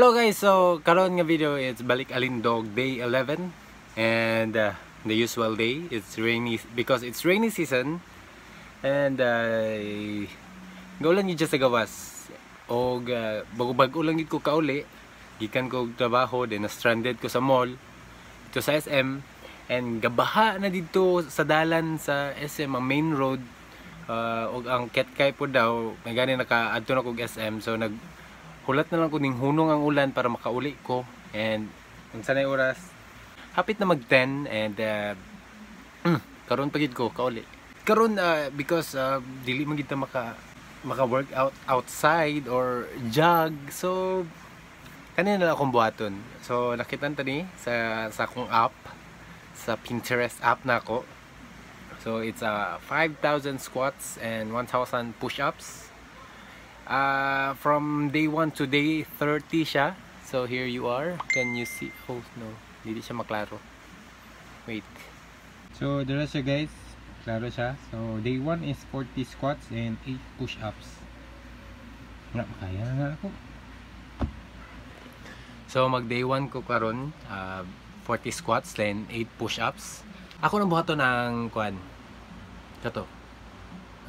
Hello guys, so karon nga video it's Balik Alindog day 11 and the usual day, it's rainy because it's rainy season and gaulan gyud siya sa gawas og bago-bago lang gyud ko kauli gikan ko og trabaho, then na stranded ko sa mall dito sa SM and gabaha na dito sa dalan sa SM ang main road, og ang Ketkay po daw may gani naka-adto na kog SM, so nag hulat na lang ko ning hunong ang ulan para makauli ko. And unsa na oras, hapit na mag 10 and karon pa gid ko kauli karon, because dili man gid ta maka workout outside or jog, so kanina na lang akong buhaton. So nakita ta ni sa akong app, sa Pinterest app nako. So it's 5,000 squats and 1,000 push-ups. From day 1 to day 30 siya. So here you are. Can you see? Oh no, hindi siya maklaro. Wait. So dira siya guys. Klaro siya. So day 1 is 40 squats and 8 push-ups. Nga makaya na nga ako. So mag day 1 ko karon, 40 squats then 8 push-ups. Ako nang buhaton ng kuan. Kato.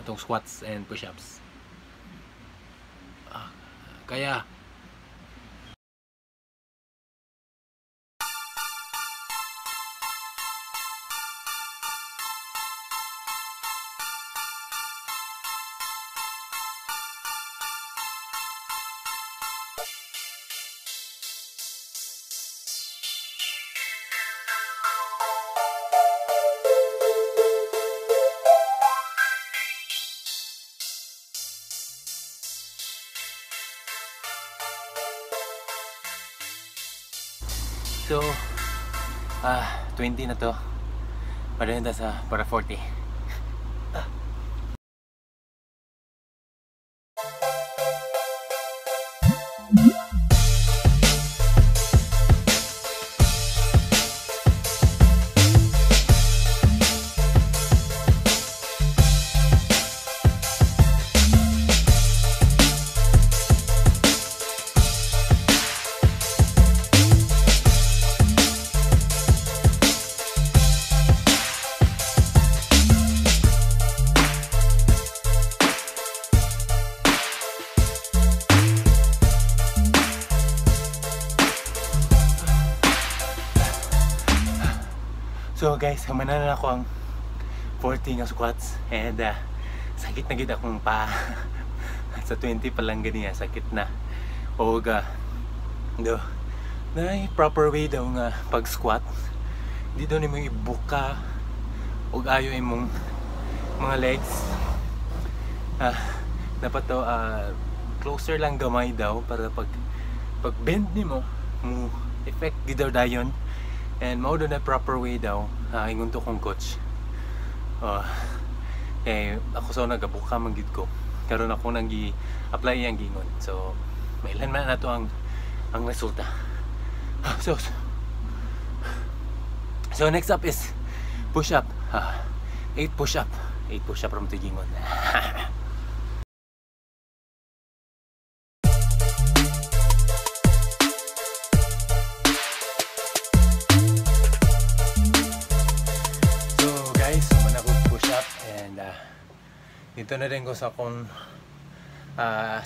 Atong squats and push-ups. Kaya so, 20 na to. Padayon ta sa para 40. So guys, kamanan na ako ang 40 nga squats and sakit na gid akong paa. Sa 20 pa lang ganiya, sakit na. Og do na proper way daw nga pag squat. Di daw nimo ibuka og ayo imong mga legs. Dapat daw closer lang gamay daw para pag bend nimo mo effect gid daw dayon. And mao do na proper way daw, ingon to kong coach. Eh ako sa nagabuka man gid ko. Karon ako nang gi-apply iyang gingon. So mailan man nato ang resulta. So next up is push up. 8 push up. 8 push up ram to gingon. Dito na rin ko sa akong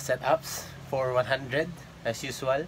setups for 100 as usual.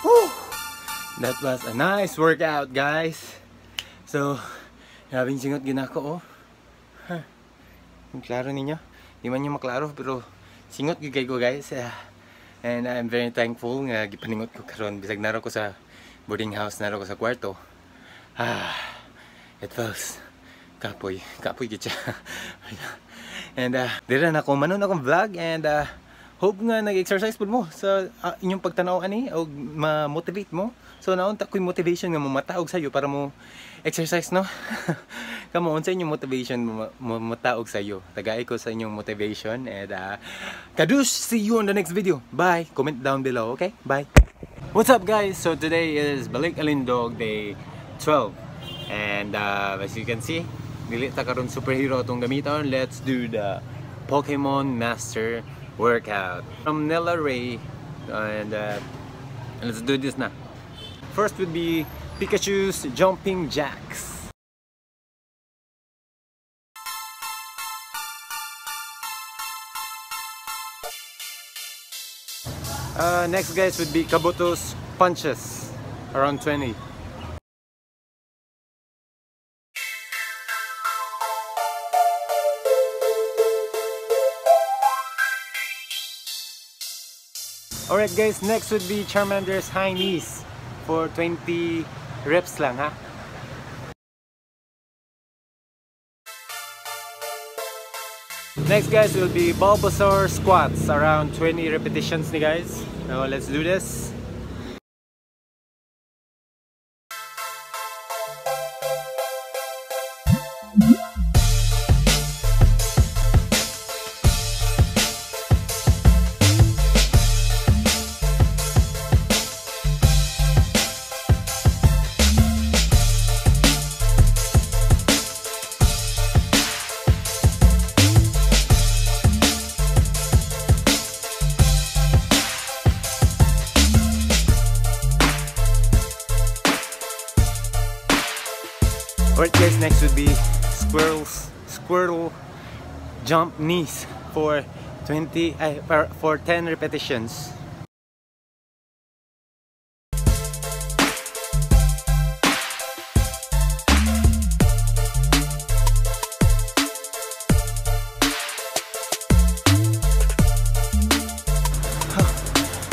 Whew! That was a nice workout, guys. So, grabing singot ginako, oh. Huh. Yung klaro ninyo? Di man nyo maklaro, pero singot gyud kay ko, guys. And I'm very thankful nga gipaningot ko karon bisag naro ko sa boarding house, naro ko sa kwarto. Ah, it feels kapoy, kapoy gyud siya. And dira na ko manon akong vlog and hope nga nag-exercise pud mo sa inyong pagtanaw ani og ma-motivate mo. So naunta ko'y motivation nga momataog sayo para mo exercise, no? Kamo, unsa inyong motivation mo mataog sayo? Tagay ko sa inyong motivation and kadush, see you on the next video. Bye. Comment down below, okay? Bye. What's up, guys? So today is Balik Alindog day 12. And as you can see, dili ta karon superhero atong gamiton. Let's do the Pokemon Master workout from Nella Ray, and let's do this now. First would be Pikachu's jumping jacks. Next, guys, would be Kabuto's punches, around 20. Alright guys, next would be Charmander's high knees for 20 reps lang, ha. Next, guys, will be Bulbasaur squats, around 20 repetitions ni guys. Now let's do this. Alright guys, next would be squirrel jump knees for 10 repetitions.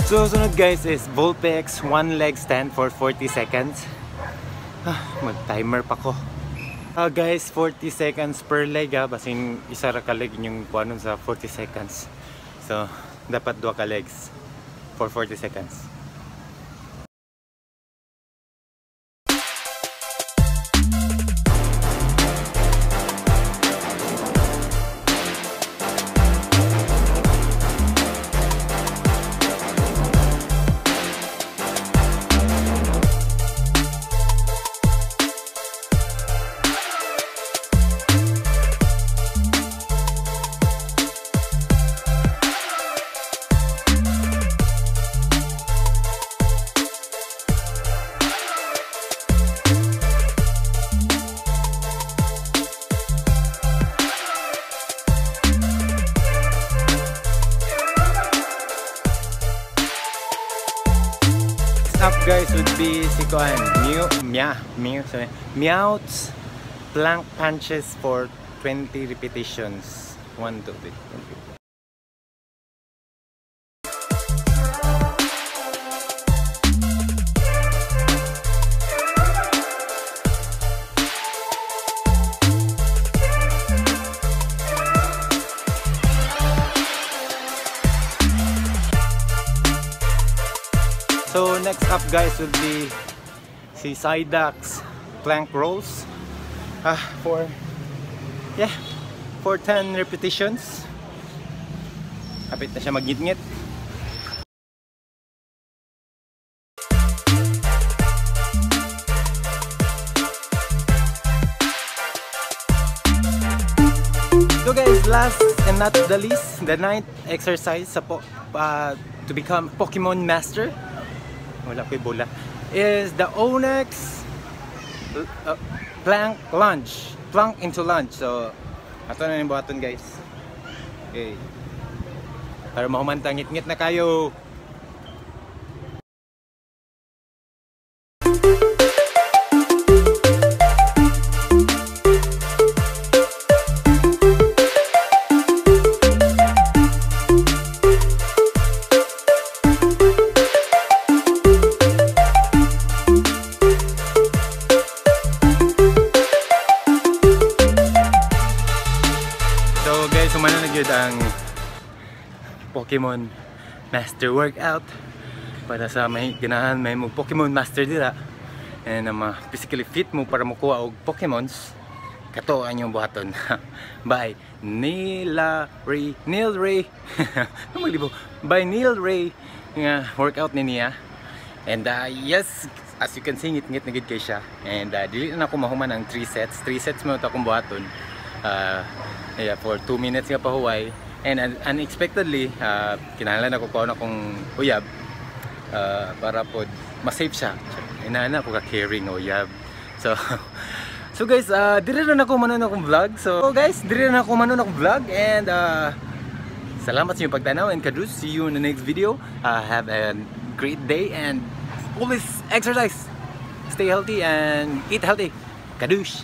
So sunod guys is Vulpix one leg stand for 40 seconds. Mag-timer pa ko. Guys, 40 seconds per leg, ha. Basin isa ra ka leg inyong kuhanon sa 40 seconds. So, dapat duha ka legs for 40 seconds. Up guys would be si Koan Meowth's plank punches for 20 repetitions. 1, 2, 3. So next up guys would be si Psyduck's plank rolls for 10 repetitions. Kapit na siya magngit-ngit. So guys, last and not the least, the ninth exercise sa to become Pokemon Master, wala ko'y bola, is the Onix plank lunge. Plank into lunge. So, ato na yung buhaton guys. Okay. Para mahumantang ngit-ngit na kayo. Pokemon Master Workout para sa may ganahan may mo Pokemon Master dira and physically fit mo para mokuha og Pokemons. Kato ang inyong buhaton by Neil Ray, Neil Ray. Ano maglibo? By Neil Ray nga workout ni niya. And yes, as you can see, ngit-ngit na gid kay siya. And dili na ako mahuman ang 3 sets. 3 sets mo ito akong buhaton. Yeah, for 2 minutes nga pahuway. And unexpectedly, kinahanglan ako kuha na akong uyab para pod ma-save siya. Inana ako ka caring nga uyab. So guys, dire na nako manon akong vlog. So guys, dire na ako manon akong vlog and salamat sa inyong pagtanaw and kadus. See you in the next video. Have a great day and always exercise. Stay healthy and eat healthy. Kadush!